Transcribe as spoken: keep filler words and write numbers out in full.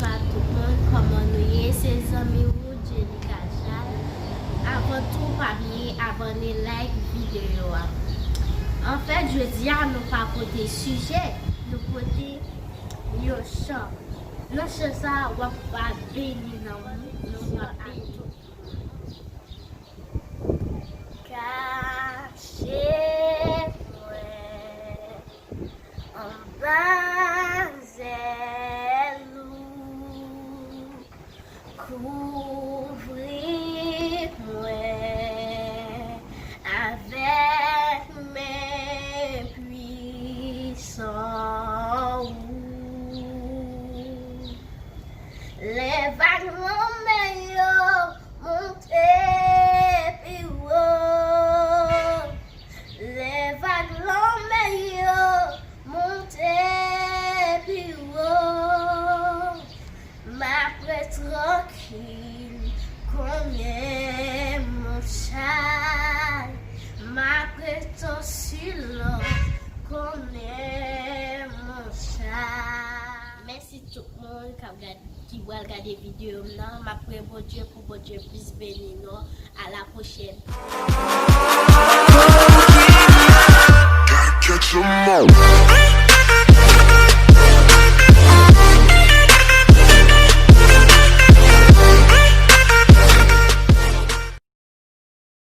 Bonjou a tout moun, kòman nou ye? Se zanmi ou, Jenny Cajal. Avan tou, pa bliye abòne, like videyo a. Anfèt, jodi a, nou pa pote sijè, nou pote yon chan. Nan chan sa, w ap va beni nanm ou, w ap beni. Kache mwen anba zèl ou, kouvri mwen avèk men pwisan ou. Lè vag lanmè yo monte pi wo, lè vag lanmè yo monte pi wo, m ap ret trankil, konnen mon chay, m ap ret an silans, konnen mon chay. Mèsi tout moun k ap gad, ki pral gade videyo m nan. M ap priye Bondye pou Bondye plis beni nou. A la pwochèn. Gotta catch 'em all.